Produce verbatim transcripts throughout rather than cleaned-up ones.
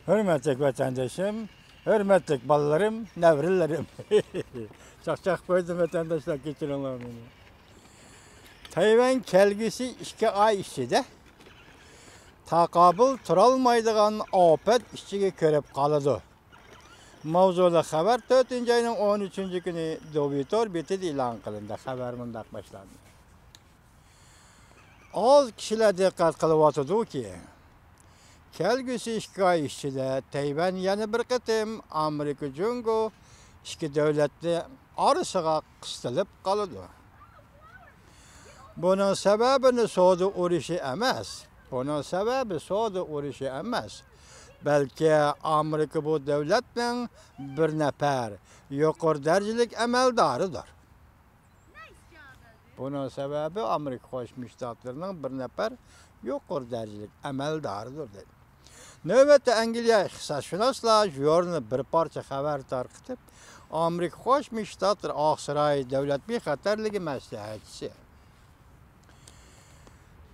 ھۆرمەتلىك ۋەتەندىشىم، ھۆرمەتلىك بالىلىرىم، نەۋرىلىرىم. چاقچاق قويدۇم ۋەتەنداشلار، كەچۈرۈڭلار مېنى. تەيۋەن كەلگۈسى ئىككى ئاي ئىچىدە تاقابىل تۇرالمايدىغان ئاپەت ئىچىگە كىرىپ قالىدۇ. ماۋزۇلۇق خەۋەر تۆتىنچى ئاينىڭ ئون ئۈچىنچى كۈنى دوبىتور بېتىدە ئېلان قىلىندى. خەۋەر مۇنداق باشلاندى. ئاز كىشىلەر دىققەت قىلىۋاتىدۇكى، كەلگۈسى ئىككى ئاي ئىچىدە تەيۋەن يەنە بىر قېتىم ئامېرىكا جۇڭگو ئىككى دۆلەتنى ئارىسىغا قىستىلىپ قالىدۇ. بۇنىڭ سەۋەبىنى سودا ئۇرۇشى ئەمەس، بۇنىڭ سەۋەبى سودا ئۇرۇشى ئەمەس، بەلكى ئامېرىكا بۇ دۆلەتنىڭ بىر نەپەر يۇقىرى دەرىجىلىك ئەمەلدارىدۇر. بۇنىڭ سەۋەبى ئامېرىكا قوشما شتاتلىرىنىڭ بىر نەپەر يۇقىرى دەرىجىلىك ئەمەلدارىدۇر، دەيدۇ. نۆۋەتتە ئەنگلىيە ئىقتىسادشۇناسلار ژۇرنىلى بىر پارچە خەۋەر تارقىتىپ، ئامېرىكا قوشما شتاتلىرى ئاقساراي دۆلەت بىخەتەرلىكى مەسلىھەتچىسى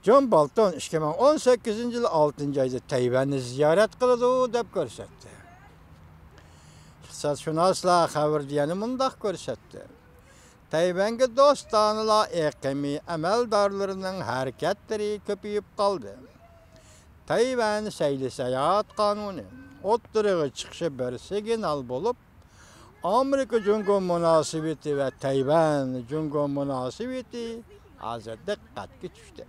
جون بولتون ئىككى مىڭ ئون سەككىزىنچى يىل ئالتىنچى ئايدا تەيۋەننى زىيارەت قىلىدۇ، دەپ كۆرسەتتى. ئىقتىسادشۇناسلار خەۋىرىدە يەنە مۇنداق كۆرسەتتى. تەيۋەنگە دوستانىلار ئېقىمى ئەمەلدارلىرىنىڭ ھەرىكەتلىرى كۆپىيىپ قالدى. تەيۋەن سەيلە ساياھەت قانۇنى ئوتتۇرىغا چىقىشى بىر سىگنال بولۇپ، ئامېرىكا جۇڭگو مۇناسىۋىتى ۋە تەيۋەن جۇڭگو مۇناسىۋىتى ھازىر دىققەتكە چۈشتى.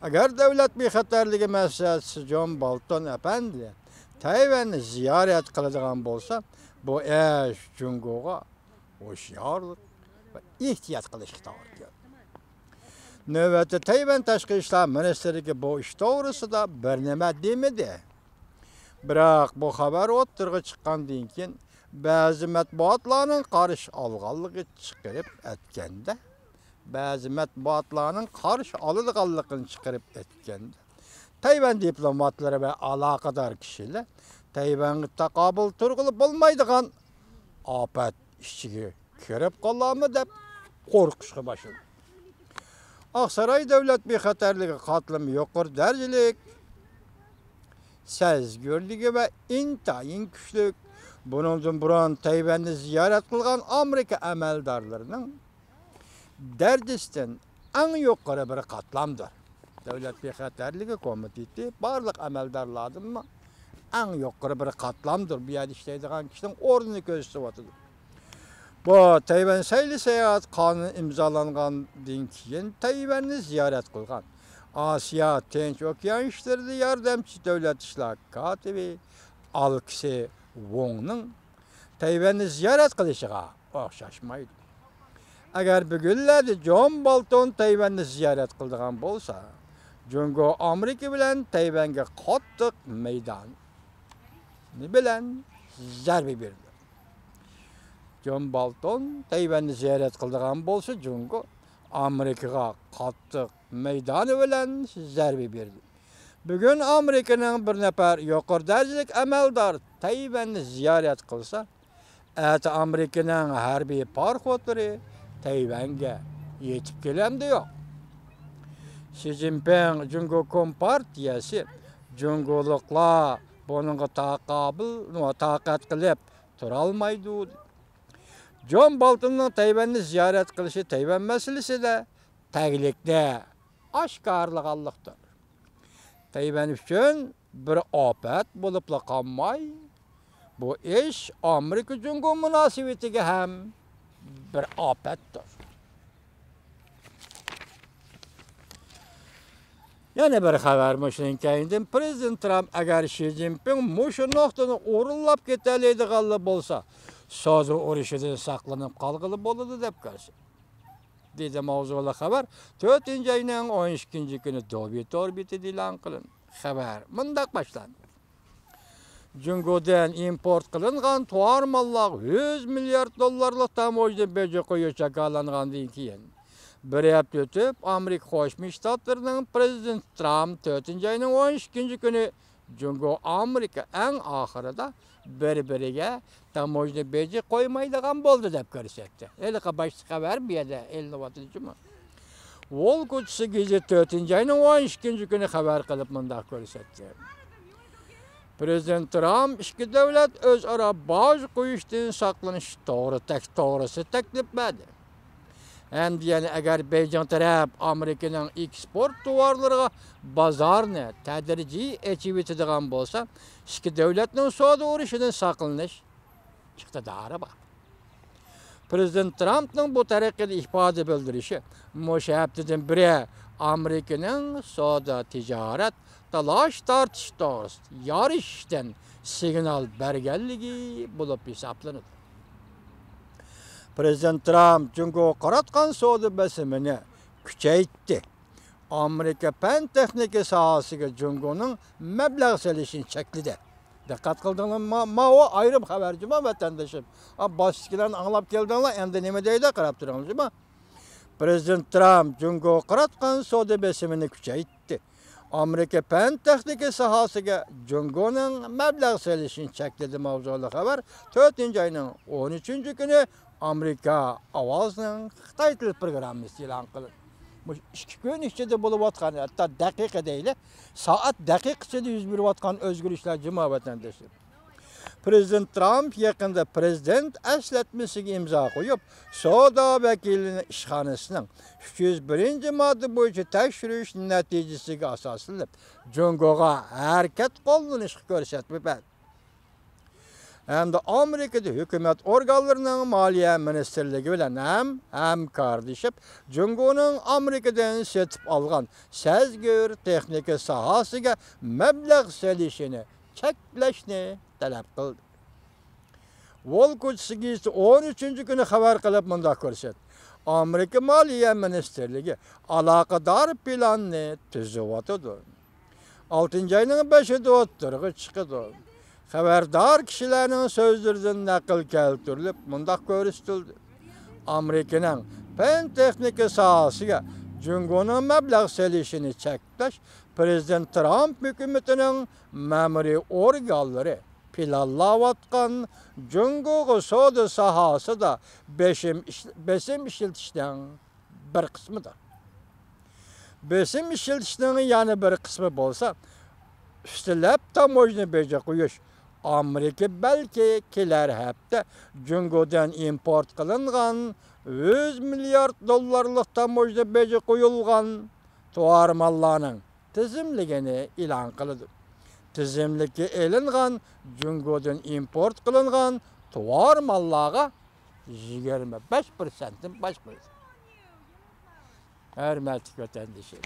ئەگەر دۆلەت بىخەتەرلىكى مەسلىھەتچىسى جون بولتون ئەپەندى تەيۋەننى زىيارەت قىلىدىغان بولسا، بۇ ئىش جۇڭگوغا ھوشيارلىق ۋە ئېھتىيات قىلىشقا توغرا كېلىدۇ. نۆۋەتتە تەيۋەن تاشقى ئىشلار مىنىستىرلىكى بۇ ئىش توغرىسىدا بىر نېمە دېمىدى. بىراق بۇ خەۋەر ئوتتۇرىغا چىققاندىن كېيىن، بەزى مەتبۇئاتلارنىڭ قارشى ئالغانلىقى چىقىرىپ ئەتكەندە، بەزى مەتبۇئاتلارنىڭ قارشى ئالىدىغانلىقىنى چىقىرىپ ئەتكەندە، تەيۋەن دىپلوماتلىرى ۋە ئالاقىدار كىشىلەر تەيۋەنگە تاقابىل تۇرغىلى بولمايدىغان ئاپەت ئىچىگە كىرىپ قالارمۇ دەپ قورقۇشقا باشلىدى. ئاقساراي دۆلەت بىخەتەرلىكى قاتلىمى يۇقىرى دەرىجىلىك سەزگۈرلۈكى ۋە ئىنتايىن كۈچلۈك. بۇنىڭدىن بۇرۇن تەيۋەننى زىيارەت قىلغان ئامېرىكا ئەمەلدارلىرىنىڭ دەرىجىسىدىن ئەڭ يۇقىرى بىر قاتلامدۇر. دۆلەت بىخەتەرلىكى كومىتېتى بارلىق ئەمەلدارلاردىنمۇ ئەڭ يۇقىرى بىر قاتلامدۇر. بۇ يەردە ئىشلەيدىغان كىشىنىڭ ئورنىنى كۆرسىتىۋاتىدۇ. بۇ تەيۋەن سەيلە ساياھەت قانۇنى ئىمزالانغاندىن كېيىن تەيۋەننى زىيارەت قىلغان ئاسىيا تىنچ ئوكيان ئىشلىرىدا ياردەمچى دۆلەت ئىشلار كاتىپى ئالېكسېي ۋوڭنىڭ تەيۋەننى زىيارەت قىلىشىغا ئوخشاشمايدۇ. ئەگەر بۈگۈنلەردە جون بولتون تەيۋەننى زىيارەت قىلىدىغان بولسا، جۇڭگو ئامېرىكا بىلەن تەيۋەنگە قاتتىق مەيدانى بىلەن زەربە بېرىدۇ. جون بولتون تەيۋەننى زىيارەت قىلىدىغان بولسا، جۇڭگو ئامېرىكىغا قاتتىق مەيدانى بىلەن زەربە بېرىدۇ. بۈگۈن ئامېرىكىنىڭ بىر نەپەر يۇقىرى دەرىجىلىك ئەمەلدار تەيۋەننى زىيارەت قىلسا، ئەتە ئامېرىكىنىڭ ھەربىي پاراخوتلىرى تەيۋەنگە يېتىپ كېلەمدۇ يوق؟ شى جىنپىڭ جۇڭگو كومپارتىيەسى جۇڭگولۇقلار بۇنىڭغا تاقابىل، تاقەت قىلىپ تۇرالمايدۇ. جون بولتوننىڭ تەيۋەننى زىيارەت قىلىشى تەيۋەن مەسىلىسىدە تەگلىكنى ئاشكارىلىغانلىقتۇر. تەيۋەن ئۈچۈن بىر ئاپەت بولۇپلا قالماي، بۇ ئىش ئامېرىكا جۇڭگو مۇناسىۋىتىگە ھەم بىر ئاپەتتۇر. يەنە بىر خەۋەر مۇشۇنىڭ كەينىدىن، پىرېزىدېنت ترامپ ئەگەر شى جىنپىڭ مۇشۇ نۇقتىنى ئورۇنلاپ كېتەلەيدىغانلا بولسا، سودا ئۇرۇشىدىن ساقلىنىپ قالغىلى بولىدۇ دەپ كۆرسە. دېدى ماۋزۇلۇق خەۋەر تۆتىنچى ئاينىڭ ئون ئىككىنچى كۈنى دوبى تور بېتىدە ئېلان قىلىندى. خەۋەر مۇنداق باشلاندى. جۇڭگودىن ئىمپورت قىلىنغان تۇۋار ماللارغا يۈز مىليارد دوللارلىق تاموژنا بېجى قويۇش جاكارلانغاندىن كېيىن، بىر ھەپتە ئۆتۈپ، ئامېرىكا قوشما شتاتلىرىنىڭ پىرېزىدېنتى ترامپ تۆتىنچى ئاينىڭ ئون ئىككىنچى كۈنى جۇڭگو ئامېرىكا ئەڭ ئاخىرىدا بىر-بىرىگە تاموژنا بېجى قويمايدىغان بولدى دەپ كۆرسەتتى. ھېلىقى باشتا خەۋەر بۇ يەردە ئېلىنىۋاتىدۇ جۇمۇ. ۋول كوچىسى گېزىتى تۆتىنچى ئاينىڭ ئون ئىككىنچى كۈنى خەۋەر قىلىپ مۇنداق كۆرسەتتى. پىرېزىدېنت ترامپ ئىككى دۆلەت ئۆزئارا باج قويۇشتىن ساقلىنىش توغرا تەك-، توغرىسىدا تەكلىپ بەردى. ھەمدە يەنە ئەگەر بېيجىڭ تەرەپ ئامېرىكىنىڭ ئېكسپورت تاۋارلىرىغا بازارنى تەدرىجىي ئېچىۋېتىدىغان بولسا، ئىككى دۆلەتنىڭ سودا ئۇرۇشىدىن ساقلىنىش ئىقتىدارى بار. پىرېزىدېنت ترامپنىڭ بۇ تەرىقىدە ئىپادە بىلدۈرۈشى مۇشۇ ھەپتىدىن بېرى ئامېرىكىنىڭ سودا تىجارەت تالاش تارتىش توغرىسىدا يارىشىشتىن سىگنال بەرگەنلىكى بولۇپ ھېسابلىنىدۇ. پىرېزىدېنت ترامپ جۇڭگوغا قاراتقان سودا بېسىمىنى كۈچەيتتى. ئامېرىكا پەن تېخنىكا ساھەسىگە جۇڭگونىڭ مەبلەغ سېلىشىنى چەكلىدى. دىققەت قىلدىڭلارمۇ؟ ما-، ماۋۇ ئايرىم خەۋەر جۇما ۋەتەندىشىم. ئا، باشتىكىلەرنى ئاڭلاپ كەلدىڭلار، ئەمدى نېمە دەيدۇ، قاراپ تۇرۇڭلار جۇما. پىرېزىدېنت ترامپ جۇڭگوغا قاراتقان سودا بېسىمىنى كۈچەيتتى. ئامېرىكا پەن تېخنىكا ساھەسىگە جۇڭگونىڭ مەبلەغ سېلىشىنى چەكلىدى ماۋزۇلۇق خەۋەر تۆتىنچى ئاينىڭ ئون ئۈچىنچى كۈنى ئامېرىكا ئاۋازىنىڭ خىتاي تىل پروگراممىسى ئېلان قىلىندى. مۇشۇ ئىككى كۈن ئىچىدە بولۇۋاتقان، ھەتتا دەقىقە دەيلى، سائەت دەقىقە ئىچىدە يۈز بېرىۋاتقان ئۆزگىرىشلەر جۇما ۋەتەندىشى. پىرېزىدېنت ترامپ يېقىندا پىرېزىدېنت ئەسلەتمىسىگە ئىمزا قويۇپ، سودا ۋەكىللىرى ئىشخانىسىنىڭ ئۈچ يۈز بىرىنچى ماددا بويىچە تەكشۈرۈش نەتىجىسىگە ئاساسلىنىپ، جۇڭگوغا ھەرىكەت قوللىنىشقا كۆرسەتمە بەردى. ھەمدە ئامېرىكىدا ھۆكۈمەت ئورگانلىرىنىڭ مالىيە مىنىستىرلىكى بىلەن ھەم ھەمكارلىشىپ، جۇڭگونىڭ ئامېرىكىدىن سېتىپ ئالغان سەزگۈر تېخنىكا ساھەسىگە مەبلەغ سېلىشىنى چەكلەشنى تەلەپ قىلدى. ۋول كوچىسى گېزىتى ئون ئۈچىنچى كۈنى خەۋەر قىلىپ مۇنداق كۆرسەتتى: ئامېرىكا مالىيە مىنىستىرلىكى ئالاقىدار پىلاننى تۈزۈۋاتىدۇ. ئالتىنچى ئاينىڭ بەشىدە ئوتتۇرىغا چىقىدۇ. خەۋەردار كىشىلەرنىڭ سۆزلىرىدىن نەقىل كەلتۈرۈلۈپ مۇنداق كۆرسىتىلدى: ئامېرىكىنىڭ پەن تېخنىكا ساھەسىگە جۇڭگونىڭ مەبلەغ سېلىشىنى چەكلەش پىرېزىدېنت ترامپ ھۆكۈمىتىنىڭ مەمۇرىي ئورگانلىرى پىلانلاۋاتقان جۇڭگوغا سودا ساھەسىدە بېشىم ئىش-، بېسىم ئىشلىتىشنىڭ بىر قىسمىدۇر. بېسىم ئىشلىتىشنىڭ يەنە بىر قىسمى بولسا، ئۈستىلەپ تاموژنا بېجى قويۇش. ئامېرىكا بەلكى كېلەر ھەپتە جۇڭگودىن ئىمپورت قىلىنغان يۈز مىليارد دوللارلىق تاموژنا بېجى قويۇلغان تاۋار ماللارنىڭ تىزىملىكىنى ئېلان قىلىدۇ. تىزىملىككە ئېلىنغان جۇڭگودىن ئىمپورت قىلىنغان تاۋار ماللارغا يىگىرمە بەش پىرسەنتتىن باج قويىدۇ. ھۆرمەتلىك ۋەتەندىشىم،